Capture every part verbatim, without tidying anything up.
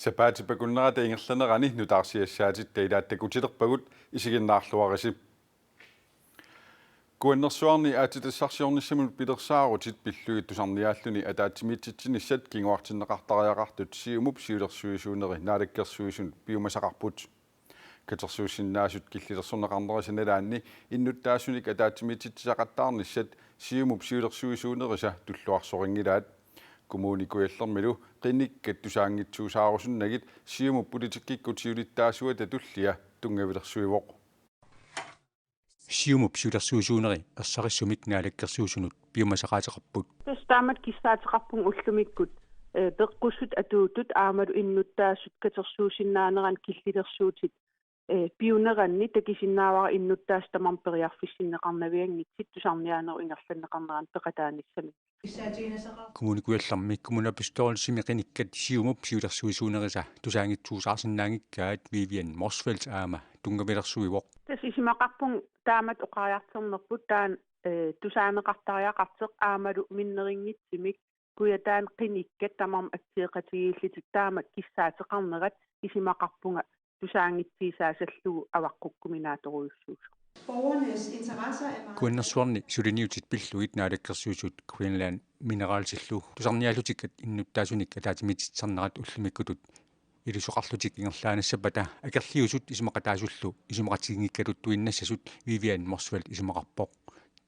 Sapaatip akunnerata ingerlanerani nutaarsiassaatit ilaattaqutilerpagut, isiginnaarluarisi. Kuannersuarni aatsitassarsiornissamut pilersaarutit pillugit tusarniaalluni ataatsimiititsinissat kinguartinneqartariaqartut Siumup siulersuisuuneri Naalakkersuisunut piumasaqarput. Katersuussinnaasut killilersorneqarnerisa nalaanni innuttaasunik ataatsimiititsisaqattaarnissat Siumup siulersuisuunerisa tulluarsorinngilaat. Kommune Kujallermilu qinikkat tusaanngitsuusaarusunnagit Siumup politikkikkut siulittaasuata tullia tunngavilersuivoq. Siumup siulersuisuuneri ersarissumik Naalakkersuisunut piumasaqaateqarput. Tassa taamatut kissaateqarpunga ullumikkut, eh, peqqussut atuuttut aammalu innuttaasut katersuussinnaaneranni killilersuutit, eh, piuneranni takusinnaavara innuttaasut tamarmik periarfissinneqarnavianngitsut tusarniaanerup ingerlanneqarnerani peqataanissamik. Kommune Kujallermi kommunalbestyrelsimi qinikkat Siumup siulersuisuunerisa tusaanngitsuusaarsinnaanngikkaat Vivian Motzfeldt aamma tunngavilersuivoq. Tassa isumaqarpunga taamatut oqariartornerput taanna, eh, tusaaneqartariaqartoq aammalu minnerunngitsumik Kujataani qinikkat tamarmik atsioqatigiillutik taamatut kissaateqarnerat isumaqarpunga tusaanngitsiisaassallugu avaqqukkuminaatorujussuusoq. Borgernes interesser er meget Kuannersuarni suliniutit pillugit Naalakkersuisut Greenland Mineralsillu tusarniaallutikkat innuttaasunik ataatsimiititsisarnerat ullumikkutut ilisoqarlutik ingerlaannassappata akerliusut isumaqataasullu isumaqatiginngikkaluttuinnassasut Vivian Motzfeldt isumaqarpoq.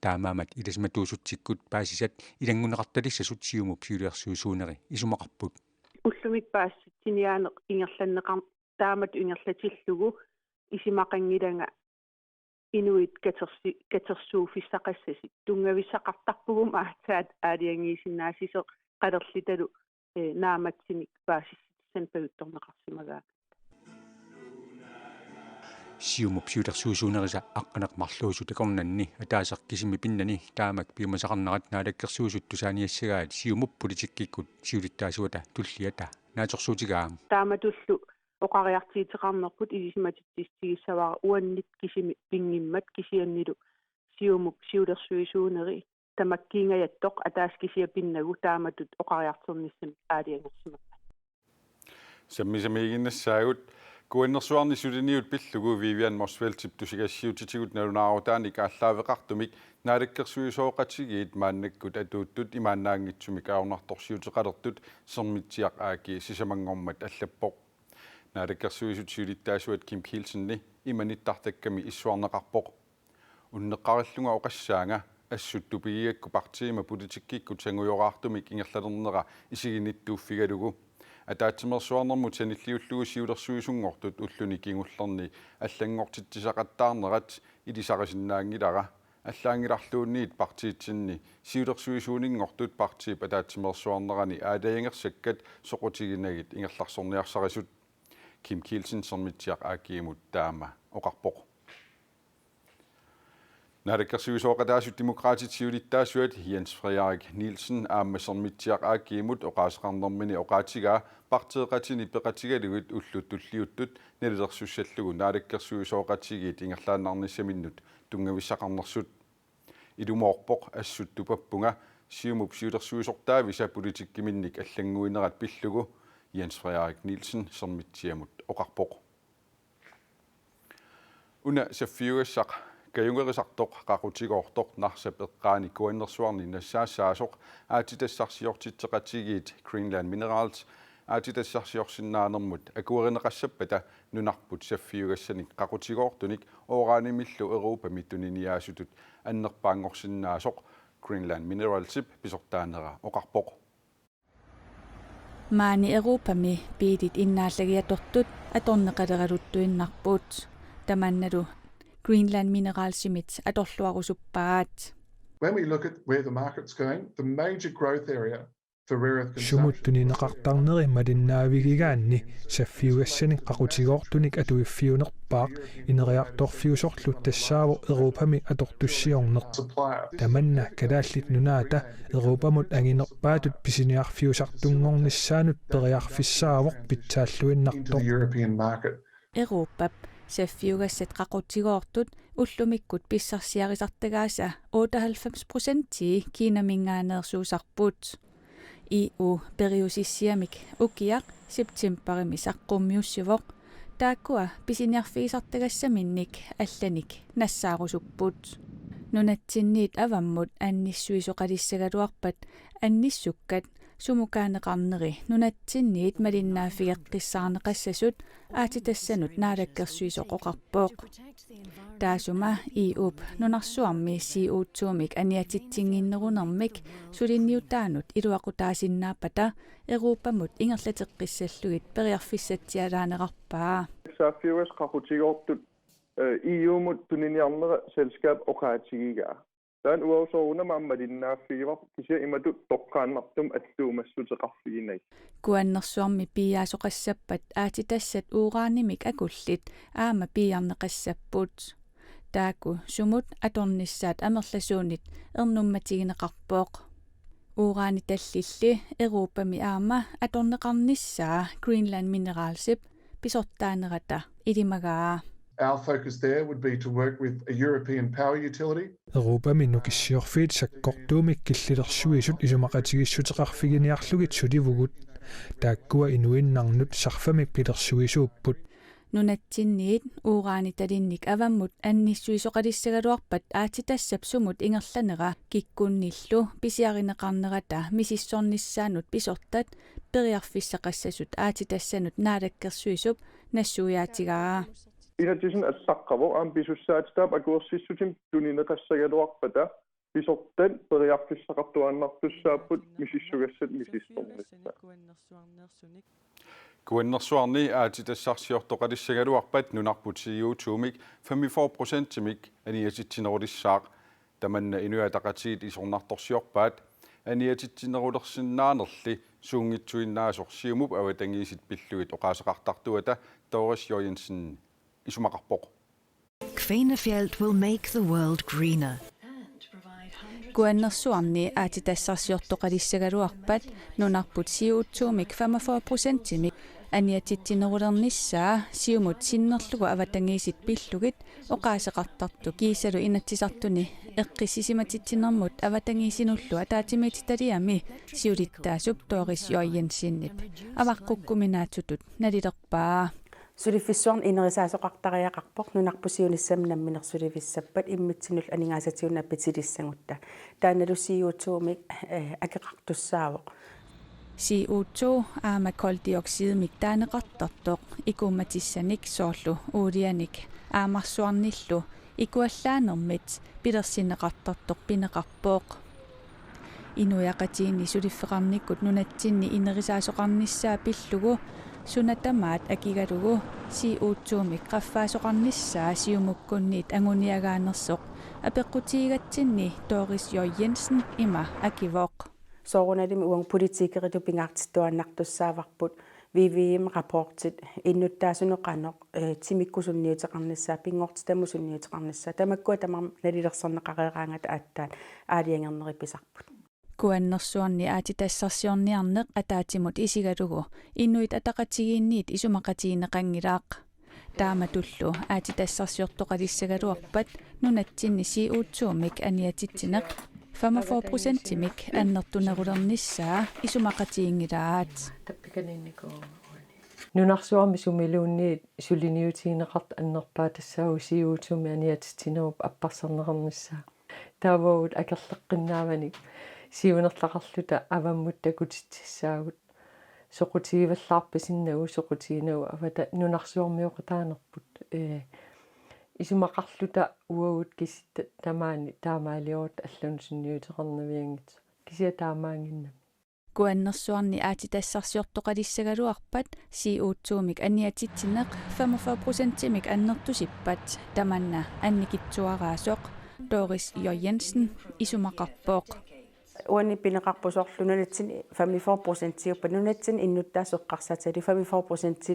Taamaammat ilisimatuusutsikkut paasisat ilanngunneqartalissasut Siumup siulersuisuuneri isumaqarput. Ullumikkut paasissutissarsiorneq ingerlanneqar-, taamatut ingerlatillugu isumaqanngilanga inuit katersi-, katersuuffissaqassasut. Tunngavissaqartarpugut aatsaat aalajangiisinnaassisoq qalerlutalu, eh, naammassineq paasissutissanik pajuttorneqarsimagaangat. Siumup siulersuisuunerisa aqqaneq-marluusut akornanni ataaseq kisimi pinnani taamak piumasaqarnerat Naalakkersuisut tusaaniassagaat Siumup politikkikkut siulittaasuata tulliata naatsorsuutigaaq. Taamatullu oqariartuuteqarnerput ilisimatitsissutigissavara uannut kisimi pinngimmat kisiannili Siumup siulersuisuuneri tamakkiingajattoq ataaseq kisiat pinnagu taamatut oqariartornissamik aalajangersimappat. Sammisamiiginnassaagut. Kuannersuarni suliniut pillugu Vivian Motzfeldtip tusagassiutitigut nalunaarutaanik aallaaveqartumik naalakkersuisooqatigiit maannakkut atuuttut imaannaanngitsumik ajornartorsiuteqalertut Sermitsiaq A G sisamanngormat allappoq. Naalakkersuisut siulittaasuat Kim Kielsen ima nittartakkami issuarneqarpoq. Unneqqarillunga oqassaanga assut tupigigakku partiima politikkikkut sangujoraartumik ingerlalernera isiginittuuffigalugu. Ataatsimeersuarnermut sanilliullugu siulersuisunngortut ulluni kingullerni allanngortitsisaqattaarnerat ilisarisinnaanngilara. Allaanngilarluunniit partiitsinni siulersuisuuninngortut partiip ataatsimeersuarnerani aalajangersakkat soqutiginagit ingerlarsorniarsarisut. Kim Kielsen Sermitsiaq A G-mut taama oqarpoq. Naalakkersuisooqataasut Demokraatit siulittaasuat Jens Frederik Nielsen aamma Sermitsiaq A G-mut oqaaseqarnermini oqaatigaa partiiqatini peqatigalugit ullut tulliuttut nalilersussallugu naalakkersuisooqatigiit ingerlaannarnissaminnut tunngavissaqarnersut. Ilumoorpoq assut tupappunga Siumup siulersuisortaavisa politikkiminnik allannguinerat pillugu, Jens Frederik Nielsen Sermitsiamut oqarpoq. Una saffiugassaq kajungerisartoq qaqutigoortoq Narsap eqqaani Kuannersuarni nassaassaasoq aatsitassarsiortitseqatigiit Greenland Minerals aatsitassarsiorsinnaanermut akuerineqassappata nunarput saffiugassanik qaqutigoortunik uranimillu Europami tuniniaasutut annerpaanngorsinnaasoq Greenland Mineralsip pisortaanera oqarpoq. Maani Europami biilit innaallagiatortut atorneqaleraluttuinnarput. Tamannalu Greenland Mineralsimit atorluarusuppaat. When we look at where the market's going, the major growth area for rare earth consumption Sumut tunineqartarneri malinnaavigigaanni saffiugassanik qaqutigoortunik atuiffiunerpaaq ineriartorfiusorlu tassaavoq Europami atortussiorneq. Supplier. Tamanna Kalaallit Nunaata Europamut anginerpaatut pisiniarfiusartunngornissaanut periarfissaavoq pitsaalluinnartoq. Into the European market. Europap saffiugassat qaqutigoortut ullumikkut pissarsiarisartagaasa otteoghalvfems procentii Kinaminngaanneersuusarput. E U periusissiamik ukiaq septembarimi saqqummiussivoq. Taakkua pisiniarfigisartagassaminnik allanik nassaarusupput. Nunatsinniit avammut annissuisoqalissagaluarpat annissukkat sumukaaneqarneri nunatsinniit malinnaaffigeqqissaarneqassasut aatsitassanut naalakkersuisoq oqarpoq. Taasuma E U-p nunarsuarmi C O two-mik aniatitsinnginnerunermik suliniutaanut iluaqutaasinnaappata Europamut ingerlateqqissallugit periarfissatsialaanerarpaa. Saaffiugas qaqutigoortut, eh, E U-mut tuniniarnera selskab oqaatigigaa. Taanna uagut soorunami aamma malinnaaffigivarput kisianni imatut toqqaannartumik attuumassuteqarfiginagit. Kuannersuarmi piiaasoqassappat aatsitassat uranimik akullit aamma piiarneqassapput. Taakku sumut atornissaat amerlasuunit ernummatigineqarpoq. Uranitallilli Europami aamma atorneqarnissaa Greenland Mineralsip pisortaanerata ilimagaa. Our focus there would be to work with a European power utility. Europami nukissiorfiit sakkortuumik killilersuisut isumaqatigiissuteqarfiginiarlugit sulivugut. Taakkua inuinnarnut sarfamik pilersuisuupput. Nunatsinniit uranitalinnik avammut annissuisoqalissagaluarpat aatsitassap sumut ingerlanera kikkunnillu pisiarineqarnerata misissornissaanut pisortat periarfissaqassasut aatsitassanut naalakkersuisup nassuiaatigaa. Inatsisini allaqqavoq aamma pisussaatitaat akuersissutit tunineqassagaluarpata pisortat periarfissaqartuaannartussaapput misissugassat misissornissaat. Kuannersuarni aatsitassarsiortoqalissagaluarpat nunarput C O two-mik femogfyrre procentimik aniatitsinerulissaaq. Tamanna Inuit Ataqatigiit isornartorsiorpaat aniatitsinerulersinnaanerli suunngitsuinnaasoq Siumup avatangiisit pillugit oqaaseqartartuata Doris Jørgensen isumaqarpoq. Kvanefjeld will make the world greener. Kuannersuarni aatsitassarsiortoqalissagaluarpat nunarput C O two-mik femogfyrre procentimik aniatitsinerulernissaa Siumut sinnerlugu avatangiisit pillugit oqaaseqartartoq kiisalu Inatsisartuni eqqissisimatitsinnermut avatangiisinullu ataatsimiititaliami siulittaasup Doris Jørgensenip avaqqukkuminaatsutut nalilerpaa. Suliffissuarni inerisaasoqartariaqarpoq nunarput siunissami nammineq sulivissappat immitsinnullu aningaasatigut napitsilissagutta. Taannalu C O two-mik, eh, akeqartussaavoq. C O two aamma kuldioxidimik taaneqartartoq ikumatissanik soorlu uulianik aamarsuarnillu ikuallaanermit pilersinneqartartoq pineqarpoq. Inuiaqatigiinni suliffeqarnikkut nunatsinni inerisaasoqarnissaa pillugu suna tamaat akigalugu C O two-mik qaffaasoqarnissaa Siumukkunniit anguniagaanersoq apeqqutigigatsinni Doris Jørgensen ima akivoq. Soorunalimi uagut politikeritut pingaartittuaannartussaavarput V V M-rapportit innuttaasunut qanoq, eh, timikku sunniuteqarnissaa, pinngortitamut sunniuteqarnissaa, tamakkua tamarmik nalilersorneqareeraangata aatsaat aalajangernerit pisarput. Kuannersuarni aatsitassarsiorniarneq ataatsimut isigalugu Inuit Ataqatigiinniit isumaqatigineqanngilaq. Taamatullu aatsitassarsiortoqalissagaluarpat nunatsinni C O two-mik aniatitsineq femogfyrre procentimik annertunerulernissaa isumaqatiginngilaat. Nunarsuarmi sumiluunniit suliniutigineqartut annerpaat tassaavoq C O two-mik aniatitsinerup apparsarneqarnissaa. Taava uagut akerleqqinnaavanik siunertaqarluta avammut takutitsissaagut. Soqutigivallaarpasinnagu, soqutiginagu avata nunarsuarmioqataanerput. Eh, isumaqarluta uagut kisitta tamaani taamaaliorutta allanut sunniuteqarnavianngitsoq. Kisianni taamaannginnami. Kuannersuarni aatsitassarsiortoqalissagaluarpat C O two-mik aniatitsineq femogfyrre procentimik annertusippat tamanna annikitsuaraasoq Doris Jørgensen isumaqarpoq. Uani pineqarpoq soorlu nunatsinni femogfyrre procentiuppat, nunatsinni innuttaasut eqqarsaatigalugu femogfyrre procenti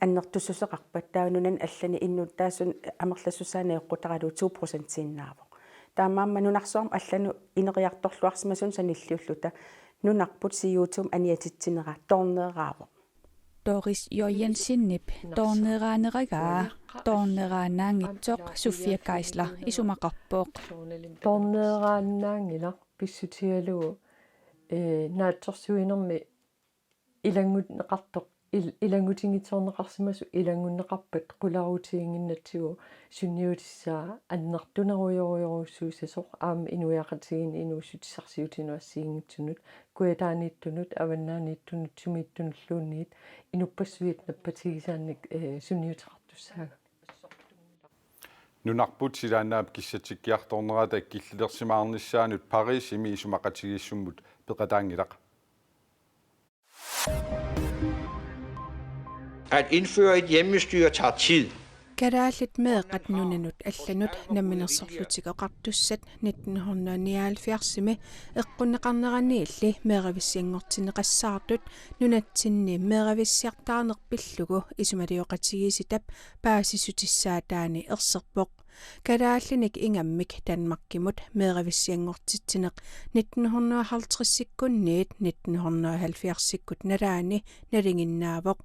annertussuseqarpat, taava nunani allani innuttaasut amerlassusaanut eqqutaralugu to procentiinnaavoq. Taamaammat nunarsuarmi allanut ineriartorluarsimasunut sanilliulluta nunarput C O two-mik aniatitsinera toorneeraavoq. Doris Jørgensenip toorneeraaneragaa toorneeraannaanngitsoq Sofia Geisler isumaqarpoq. Toorneeraannaanngilaq pissutigalugu Ee, naatsorsuinermi ilanngunneqartoq, il-, ilanngutinngitsoorneqarsimasoq ilanngunneqarpat qularutiginnginnatsigu sunniutissaa annertunerujorujorujussuussasoq aamma inuiaqatigiinni inuussutissarsiutinut assigiinngitsunut, kujataaniittunut, avannaaniittunut, sumiittunulluunniit inuppassuit nappatigisaannik, ee, sunniuteqartussaagami. Nunarput silaannaap kissatsikkiartornerata killilersimaarnissaanut Parisimi isumaqatigiissummut peqataanngilaq. At indføre et hjemmestyre tager tid. Kalaallit meeqqat nunanut allanut Namminersorlutik Oqartussat nitten hundrede nioghalvfjerdsimi eqqunneqarneraniilli meeravissianngortinneqassaartut nunatsinni meeravissiartaarneq pillugu isumalioqatigiissitap paasissutissaataani erserpoq. Kalaallinik ingammik Danmarkimut meeravissianngortitsineq nitten hundrede halvtredsikkunniit nitten hundrede halvfjerdsikkut nalaani nalinginnaavoq.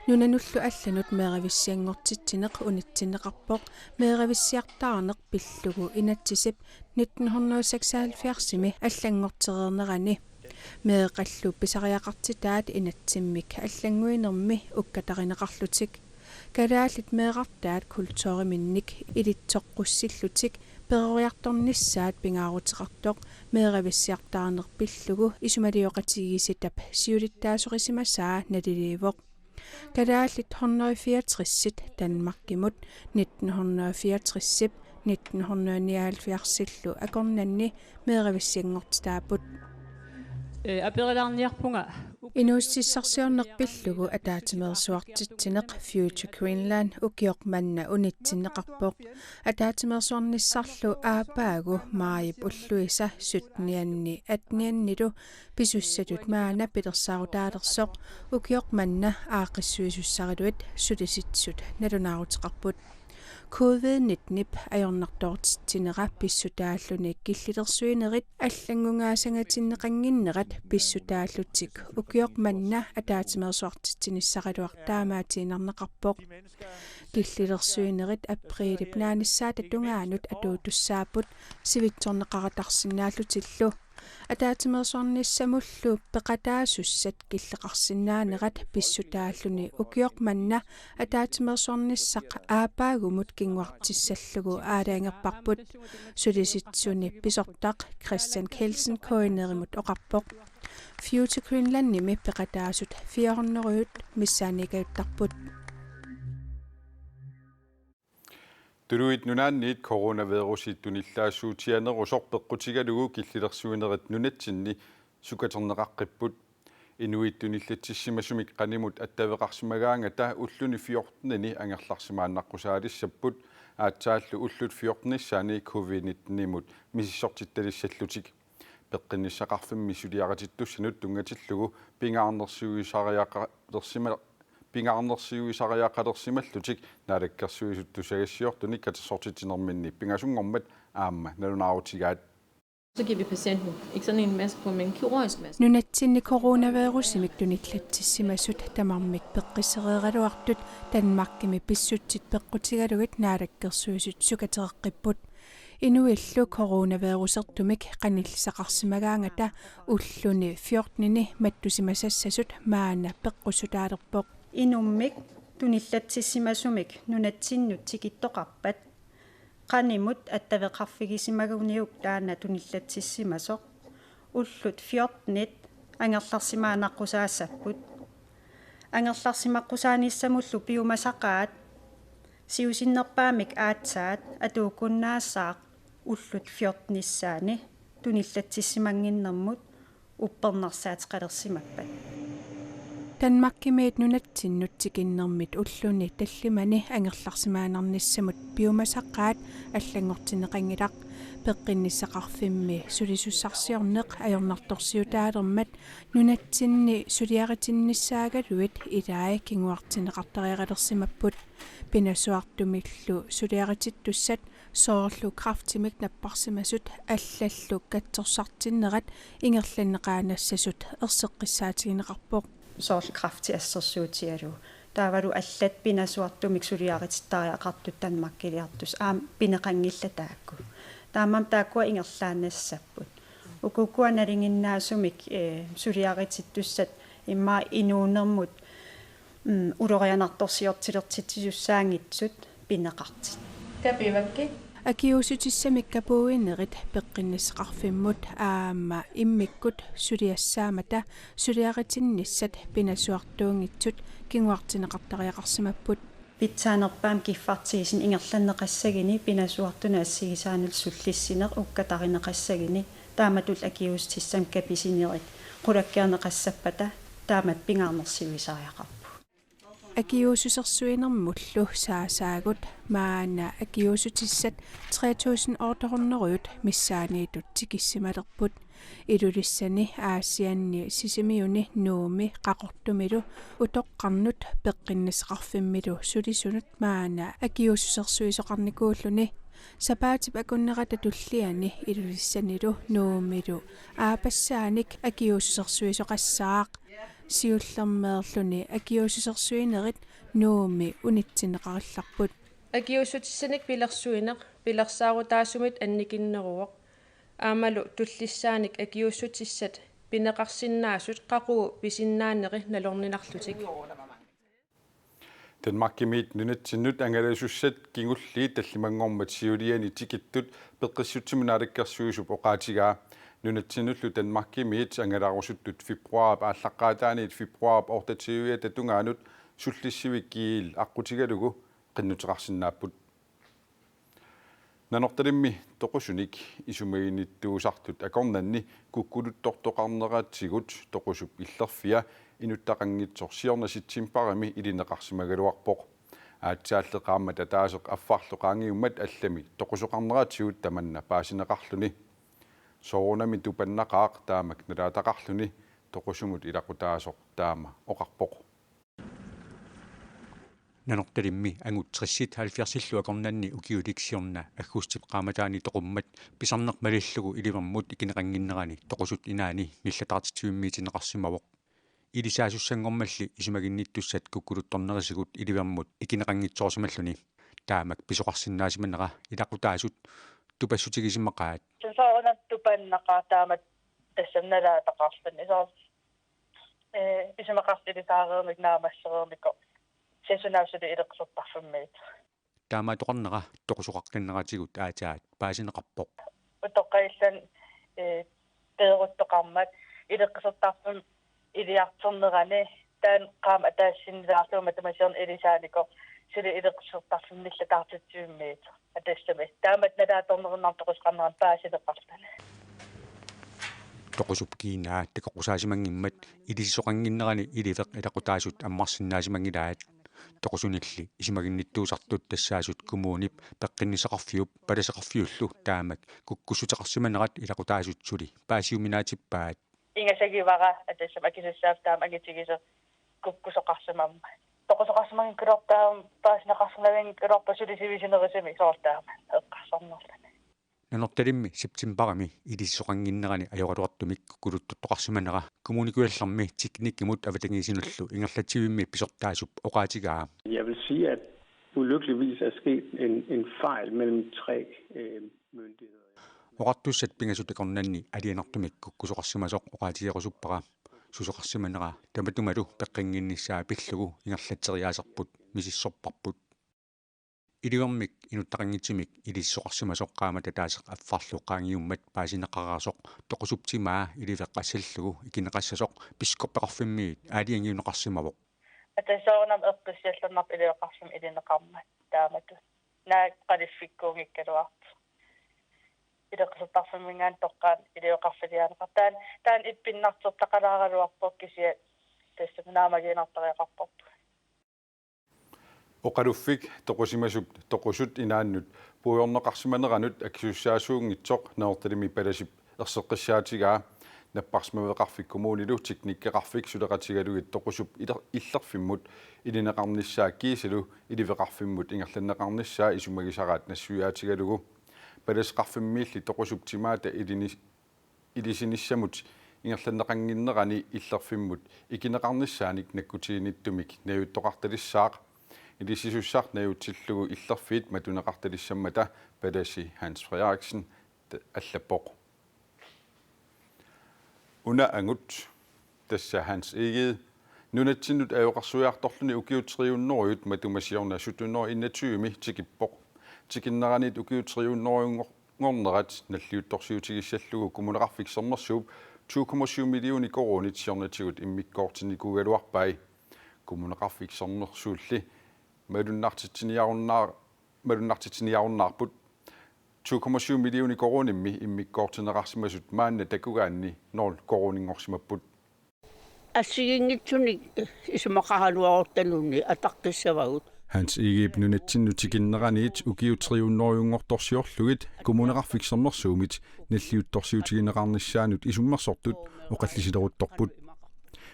Nunanullu allanut meeravissianngortitsineq unitsinneqarpoq meeravissiartaarneq pillugu inatsisip nitten hundrede seksoghalvfjerdsimi allanngortereernerani. Meeqqallu pisariaqartitaat inatsimmik allannguinermi ukkatarineqarlutik. Kalaallit meerartaat kulturiminnik ilitsoqqussillutik peroriartornissaat pingaaruteqartoq meeravissiartaarneq pillugu isumalioqatigiissitap siulittaasorisimasaa naliliivoq. Kalaallit hundrede fireogtresit Danmarkimut nitten hundrede fireogtresip nitten hundrede nioghalvfjerdsillu akornanni meeravissianngortitaapput. Ee, aperilaarniarpunga. Inuussutissarsiorneq pillugu ataatsimeersuartitsineq Future Greenland ukioq manna unitsinneqarpoq. Ataatsimeersuarnissarlu aappaagu maajip ulluisa syttenianni atteniannilu pisussatut maanna pilersaarutaalersoq ukioq manna aaqqissuisussaraluit sulisitsisut nalunaaruteqarput. Covid nittenip ajornartoortitsinera pissutaalluni killilersuinerit allanngunngaassangatinneqannginnerat pissutaallutik ukioq manna ataatsimeersuartitsinissaraluaq taamaatiinnarneqarpoq. Killilersuinerit apriilip naanissaata tungaanut atuutussaapput sivitsorneqaratarsinnaallutillu. Ataatsimeersuarnissamullu peqataasussat killeqarsinnaanerat pissutaalluni ukioq manna ataatsimeersuarnissaq aappaagumut kinguartissallugu aalajangerparput. Sulisitsisuni pisortaq Christian Kelsen K N R-imut oqarpoq. Future Greenlandimi peqataasut fire hundrede missaaniikajuttarput. Tuluit Nunaanniit coronavirusi tunillaassuutiginerusoq peqqutigalugu killilersuinerit nunatsinni sukaterneqaqqipput. Inuit tunillatsissimasumik qanimut attaveqarsimagaangata ulluni fjortenini angerlarsimaannaqqusaalissapput, aatsaallu ullut fjortenissaanni covid nittenimut misissortittalissallutik. Peqqinnissaqarfimmi suliaritittussanut tunngatillugu pingaarnersiuisariaqalersima-, pingaarnersiuisariaqalersimallutik Naalakkersuisut tusagassiortunik katersortitsinerminni pingasunngormat aamma nalunaarutigaat. Så giver vi patienten ikke sådan en maske på, men en kirurgisk maske. Nunatsinni coronavirusimik tunillatsissimasut tamarmik peqqissereeraluartut Danmarkimi pissutsit peqqutigalugit Naalakkersuisut sukatereqqipput. Inuillu coronavirusertumik qanillisaqarsimagaangata ulluni fjortenini mattusimasassasut maanna peqqussutaalerpoq. Inummik tunillatsissimasumik nunatsinnut tikittoqarpat qanimut attaveqarfigisimaguniuk taanna tunillatsissimasoq ullut fjortenit angerlarsimaannaqqusaassapput. Angerlarsimaqqusaanissamullu piumasaqaat siusinnerpaamik aatsaat atuukkunnaassaaq ullut fjortenissaanni tunillatsissimannginnermut uppernarsaateqalersimappat. Danmarkimiit nunatsinnut tikinnermit ulluni tallimani angerlarsimaannarnissamut piumasaqaat allanngortinneqanngilaq. Peqqinnissaqarfimmi sulisussarsiorneq ajornartorsiutaalermat nunatsinni suliaritinnissaagaluit ilai kinguartinneqartariaqalersimapput. Pinasuartumillu suliaritittussat soorlu kræftimik napparsimasut allallu katsorsartinnerat ingerlanneqaannassasut erseqqissaatigineqarpoq. Soorlu kræfti assersuutigalugu. Taavalu allat pinasuartumik suliaritittariaqartut Danmarkiliartussat aamma pineqanngillat taakku. Taamaammat taakkua ingerlaannassapput. Ukukua nalinginnaasumik, eh, suliaritittussat immaqa inuunermut, mm, ulorianartorsiortilertitsisussaanngitsut pineqartut. Kapivakkit. Akiuussutissamik kapuuinerit peqqinnissaqarfimmut aamma immikkut suliassaammata suliaritinnissat pinasuartuunngitsut kinguartinneqartariaqarsimapput. Pitsaanerpaamik kiffartuussineq ingerlanneqassaguni pinasuartunut assigisaanut sullissineq ukkatarineqassaguni taamatut akiuussutissamik kapisinerit qulakkeerneqassappata taamatut pingaarnersiuisariaqarpoq. Akiuussusersuinermullu saasaagut maanna akiuussutissat tre tusind otte hundrede missaaniittut tikissimalerput. Ilulissani, Aasianni, Sisimiuni, Nuummi, Qaqortumilu, Utoqqarnut, Peqqinnissaqarfimmilu sulisunut maanna akiuussusersuisoqarnikuulluni. Sapaatip akunnerata tulliani Ilulissanilu Nuummilu aappassaanik akiuussusersuisoqassaaq. Siullermeerluni akiuussusersuinerit Nuummi unitsinneqarillarput. Akiuussutissanik pilersuineq pilersaarutaasumit annikinneruvoq. Aammalu tullissaanik akiuussutissat pineqarsinnaasut qaqugu pisinnaaneri nalorninarlutik. Danmarkimiit nunatsinnut angalasussat kingulliit tallimanngormat siuliani tikittut peqqissutsimut Naalakkersuisup oqaatigaa. Nunatsinnullu Danmarkimiit angalarusuttut februarip aallaqqaataaniit februarip otteogtyviata tungaanut sullissivik G L aqqutigalugu qinnuteqarsinnaapput. Nanortalimmi toqusunik isumaginnittuusartut akornanni kukkuluttortoqarneratigut toqusup illerfia inuttaqanngitsoq siorna septembarimi ilineqarsimagaluarpoq. Aatsaalli qaammat ataaseq affarlu qaangiummat allami toqusoqarneratigut tamanna paasineqarluni. Soorunami tupannaqaaq taamak nalaataqarluni, toqusumut ilaqutaasoq taama oqarpoq. Nanortalimmi angut tressit halvfjerdsillu akornanni ukiulik siorna aggustip qaammataani toqummat pisarneq malillugu ilivermut ikineqannginnerani toqusut inaanni nillataartitsivimmiitinneqarsimavoq. Ilisaasussanngormalli isumaginnittussat kukkuluttornerisigut ilivermut ikineqanngitsoorsimalluni. Taamak pisoqarsinnaasimanera ilaqutaasut tupassutigisimaqaat. Soorunami tupannaqaaq taamak tassami nalaataqarluni. Soorlu, eh, isumaqarfigisaareermik naammassereernikoq. Sasunaasuli ileqqusuttarfimmiit. Taamaattoqarnera toqusoqaqqinneratigut aatsaat paasineqarpoq. Utoqqaat illit, eh, peeruttoqarmat ileqqusuttarfimmi iliartornerani taanna qaammat ataaseq sinnilaarlugu matuma siorna ilisaanikoq suli ileqqusuttarfimmi nillataartitsivimmiit. Atassami taamak nalaatornerinnartoqusqarnerani paasineqarluni. Toqusup kiinaa takoqqusaasimanngimmata ilisisoqannginnerani iliveq ilaqutaasut ammarsinnaasimanngilaat. Toqusunilli isumaginnittuusartut tassaasut kommunip peqqinnissaqarfiup palaseqarfiullu taamak kukkussuteqarsimanerat ilaqutaasut suli paasiuminaatippaat. Ingasagivara atassami akisussaaffik taama angitigisoq kukkusoqarsimammat. Toqusoqarsimanngikkaluarpoq taama paasineqarsinnaanngikkaluarpoq suli sivisunerusumik soorlu taama eqqarsarnerluni. Nanortalimmi septembarimi ilisisoqannginnerani ajoraluartumik kukkuluttortoqarsimanera Kommune Kujallermi teknikkimut avatangiisinullu ingerlatsivimmi pisortaasup oqaatigaa. Jeg vil sige, at ulykkeligvis er sket en, en fejl mellem tre øh, myndigheder. Oqartussat pingasut akornanni alianartumik kukkusoqarsimasoq oqaatigerusuppara. Susoqarsimanera tamatumalu peqqinnginnissaa pillugu ingerlatseriaaserput misissorparput. Ilivermik inuttaqanngitsumik ilisisoqarsimasoq qaammat ataaseq affarlu qaangiummat paasineqareersoq toqusup timaa iliveq assallugu ikineqassasoq Biskoppeqarfimmiit aalajangiunneqarsimavoq. Ataasiaannarmik eqqissiallannarpoq iliveqarfimmi ilineqarmat taamatut. Naak qaliffikkuunngikkaluarpoq. Ileqqusuttarfimminngaanniit toqqaannaq iliveqarfiliaanneqarpoq. Taanna, taanna ippinnartortaqalaaraluarpoq kisianni tassami naammagiinnartariaqarparput. Oqaluffik toqusimasup toqusut inaannut puigorneqarsimaneranut akisussaasuunngitsoq Nanortalimmi palasip erseqqissaatigaa. Napparsimmaveqarfik kommunilu teknikkeqarfik suleqatigalugit toqusup iler-, illerfimmut ilineqarnissaa kiisalu iliveqarfimmut ingerlanneqarnissaa isumagisaraat nassuiaatigalugu. Palaseqarfimmiilli toqusup timaata ilini-, ilisinissamut ingerlanneqannginnerani illerfimmut ikineqarnissaanik nakkutiginnittumik najuttoqartalissaaq. Ilisisussaq najutsillugu illerfiit matuneqartalissammata palasi Hans Frederiksen t-, allappoq. Una angut. Tassa Hans Egede nunatsinnut ajoqersuiartorluni ukiut tre hundrede matuma siorna sytten hundrede enogtyve tikippoq. Tikinneraniit ukiut tre hundrede-nngornerat nalliuttorsiutigissallugu Kommuneqarfik Sermersuup to komma syv millioner koruunit siornatigut immikkoortinnikuugaluarpai. Kommuneqarfik Sermersuulli malunnartitsiniarunnaar-, malunnartitsiniarunnaarput. To komma syv millioner koruunimmi immikkoortinneqarsimasut maanna takugaanni nul koruuninngorsimapput. Assigiinngitsunik isumaqaraluarutta nuunneq ataqqissavagut. Hans Egedep nunatsinnut tikinneraniit ukiut tre hundrede-nngortorsiorlugit Kommuneqarfik Sermersuumit nalliuttorsiutigineqarnissaanut isummersortut oqallisileruttorput.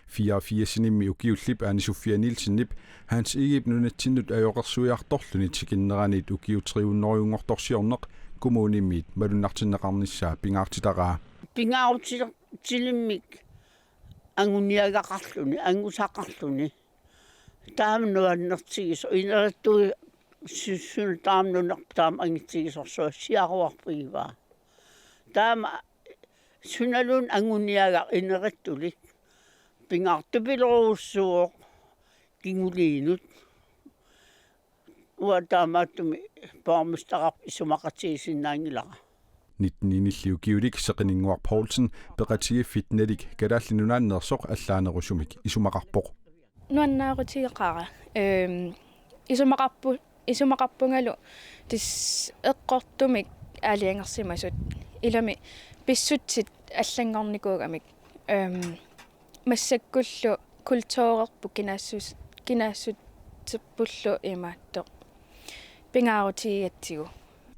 Fireogfirsinimmi ukiullip Ane Sofia Nielsenip Hans Egedep nunatsinnut ajoqersuiartorluni tikinneraniit ukiut tre hundrede-nngortorsiorneq kommunimiit malunnartinneqarnissaa pingaartitaraa. Pingaarutilertilimmik anguniagaqarluni, angusaqarluni. Taama nuannertigisoq, inerittuussissunik taama nunerput taama angitsigisorsuaq siaruarpigivaa. Taama sunaluunniit anguniagaq inerittulik. Pingaartupilorujussuuvoq kinguliinut. Uanga taamaattumik borgmesterip isumaqatigisinnaanngilara. Nitteninilli ukiulik Seqininnguaq Poulsen peqatigiiffinnalik Kalaallit Nunaanneersoq allaanerusumik isumaqarpoq. Nuannaarutigeqaara. Ehm, isumaqarpu-, isumaqarpungalu tassa eqqortumik aalajangersimasut. Ilami pissutsit allanngornikuugamik. Ehm, massakkullu kulturerput kinaassus-, kinaassuterpullu imaattoq pingaarutigigatsigu.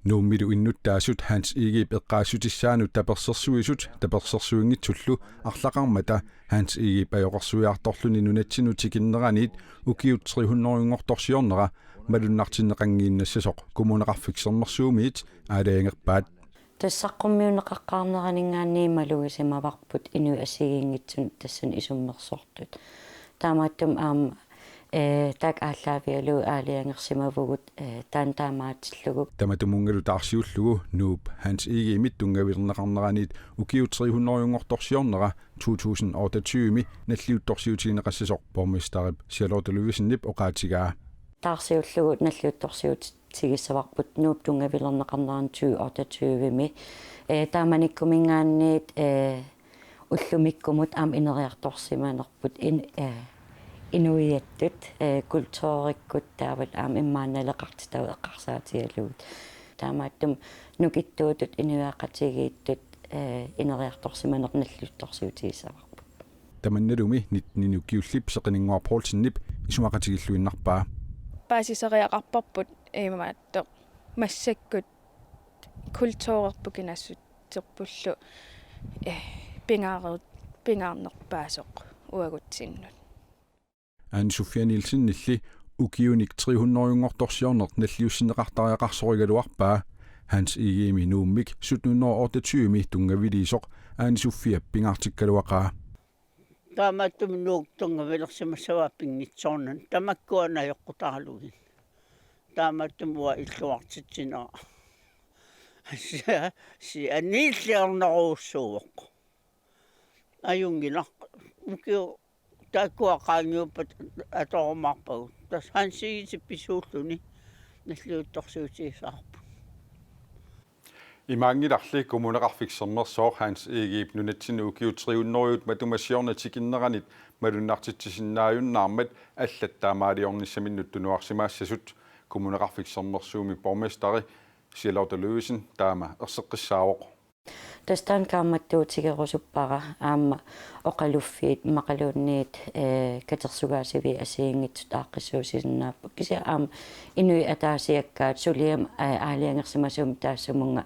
Nuummilu innuttaasut Hans Egedep eqqaassutissaanut tapersersuisut tapersersuinngitsullu arlaqarmata Hans Egedep ajoqersuiartorluni nunatsinnut tikinneraniit ukiut tre hundrede-nngortorsiornera malunnartinneqanngiinnassasoq Kommuneqarfik Sermersuumiit aalajangerpaat. Tassa saqqummiunneqaqqaarneraninngaanniit malugisimavarput inuit assigiinngitsunut tassani isummersortut. Taamaattumik aamma, eh, taakku aallaavigalugit aalajangersimavugut, eh, taanna taamaatillugu. Tamatumunngalu taarsiullugu Nuup Hans Egedemit tunngavilerneqarneraniit ukiut tre hundrede-nngortorsiornera to tusind otteogtyve nalliuttorsiutigineqassasoq borgmesterip Charlotte Ludvigsenip oqaatigaa. Taarsiullugu nalliuttorsiut- tigissavarput Nuup tunngavilerneqarnerani tyve otteogtyve-mi. Eh, taamanikkuminngaanniit, eh, ullumikkumut aamma ineriartorsimanerput in-, eh, inuiattut, eh, kulturikkut taavalu aamma immaqa naleqartitagut eqqarsaatigalugit. Taamaattumik nukittuutut inuiaqatigiittut, eh, ineriartorsimaneq nalliuttorsiutigissavarput. Tamannalumi nittenini ukiullip Seqininnguaq Poulsenip isumaqatigilluinnarpaa. Paasisariaqarparput imaattoq massakkut kulturerput kinaassuterpullu, eh, pingaarut-, pingaarnerpaasoq uagutsinnut. Ane Sofia Nielsenilli ukiunik tre hundrede-nngortorsiorneq nalliussinneqartariaqarsorigaluarpaa. Hans Egedemi Nuummik sytten hundrede otteogtyve-mi tunngaviliisoq Ane Sofiap pingaartikkaluaqaa. Taamaattumik Nuuk tunngavilersimassavaa pinngitsoornani. Tamakkuana ajoqqutaralugit. Taamaattumik uanga illuartitsinera. Sia-, sianiilliornerujussuuvoq. Ajunngilaq. Ukioq taakkua qaangiuppat atorumaarpagut. Tassa Hans Egedep pisuulluni nalliuttorsiutigissavarput. Imaanngilarli Kommuneqarfik Sermersooq Hans Egedep nunatsinnut ukiut tre hundrede matuma siorna tikinneranit malunnartitsisinnaajunnaarmat allat taamaaliornissaminnut tunuarsimaassasut Kommuneqarfik Sermersuumi borgmesteri Charlotte Ludvigsen taama erseqqissaavoq. Tassa taanna kaammattuutigerusuppara aamma oqaluffiit immaqaluunniit, eh, katersugaasiviit assigiinngitsut aaqqissuussisinnaapput. Kisianni aamma inuit ataasiakkaat suliami, eh, aalajangersimasuumik taassumunnga,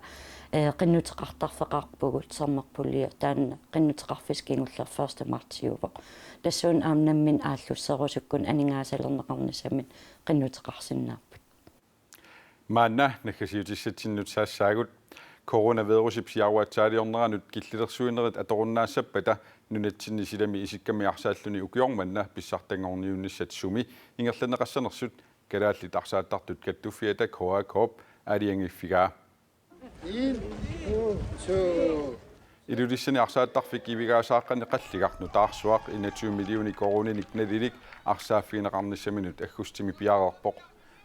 eh, qinnuteqartarfeqarpugut sermerpulju taanna qinnuteqarfissaq kingulleq første martsiuvoq. Tassuuna aamma nammineq aallusserusukkut aningaasalerneqarnissaminnik qinnuteqarsinnaapput. Maanna naggasiutissatsinnut saassaagut. Coronavirusip siaruatsaaliorneranut killilersuinerit atorunnaassappata nunatsinni silami isikkamik arsaalluni ukioq manna pissartanngorniunnissat sumi ingerlanneqassanersut Kalaallit Arsaattartut Kattuffiata K A K-p aalajangiiffigaa. En, to, to. Ilulissani arsaattarfik ivigaasaaqqani qalligaq nutaarsuaq enogtyve millioner koruuninik nalilik arsaaffigineqarnissaminut aggustimi piareerpoq.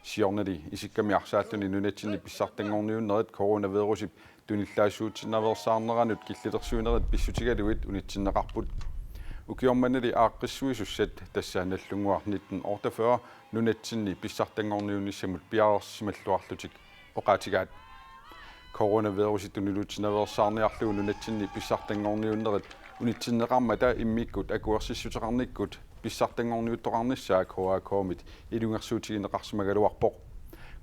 Siornali isikkami arsaalluni nunatsinni pissartanngorniunnerit coronavirusip tunillaassuutinnaveersaarneranut killilersuinerit pissutigalugit unitsinneqarput. Ukioq manna aaqqissuisussat, tassa Nagdlunguaq nitten otteogfyrre, nunatsinni pissartanngorniunnissamut piareersimalluarlutik oqaatigaat. Coronavirusi tuniluutinnaveersaarniarlugu nunatsinni pissartanngorniunnerit unitsinneqarmata immikkut akuersissuteqarnikkut pissartanngorniuttoqarnissaa K A K-mit ilungersuutigineqarsimagaluarpoq.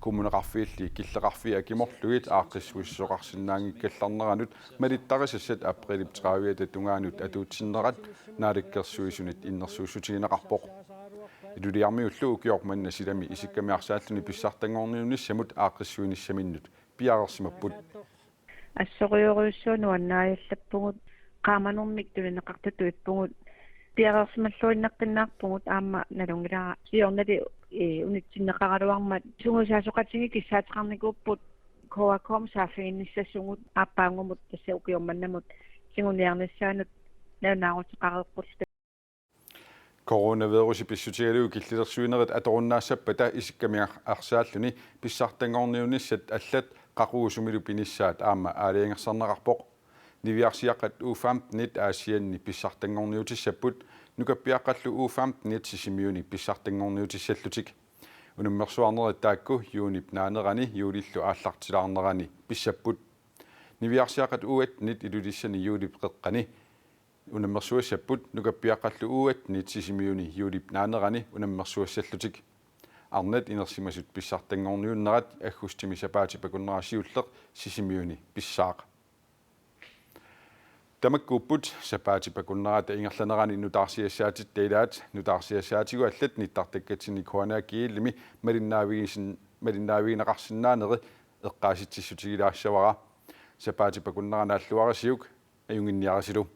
Kommuneqarfiilli killeqarfiit akimorlugit aaqqissuisoqarsinnaanngikkallarneranut malittarisassat aprilip trediviata tungaanut atuutsinnerat Naalakkersuisunit innersuussutigineqarpoq. Ilulissarmiullu ukioq manna silami isikkami arsaalluni pissartanngorniunnissamut aaqqissuinissaminnut piareersimapput. Assorujussuaq nuannarillappugut, qaamanermik tunineqartutut ippugut, piareersimalluinnaqqinnaarpugut, aamma nalunngilara siornali unitsinneqaraluarmat sungiusaasoqatigiit kissaateqarnikuupput K A K-mut saaffiginnissasugut, aappaagumut tassa ukioq mannamut tiguniarnissaanut nalunaaruteqareerpullu. Coronavirusi pissutigalugu killilersuinerit atorunnaassappata isikkami arsaalluni pissartanngorniunnissat allat qaqugu sumilu pinissaat aamma aalajangersarneqarpoq. Niviarsiaqqat U femten-it Aasianni pissartanngorniutissapput, nukappiaqqallu U femten-it Sisimiuni pissartanngorniutissallutik. Unammersuarnerit taakku juunip naanerani juulillu aallartilaarnerani pissapput. Niviarsiaqqat U atten-it Ilulissani juulip qeqqani unammersuassapput, nukappiaqqallu U atten-it Sisimiuni juulip naanerani unammersuassallutik. Arnat inersimasut pissartanngorniunnerat aggustimi sapaatip akunnera siulleq Sisimiuni pissaaq. Tamakkuupput sapaatip akunnerata ingerlanerani nutaarsiassaatitta ilaat. Nutaarsiassaatigut allat nittartakkatsinni K N A K L-imi malinnaavigisin-, malinnaavigineqarsinnaaneri eqqaasitsissutigilaassavarput. Sapaatip akunnera naalluarisiuk, ajunnginniarisilu.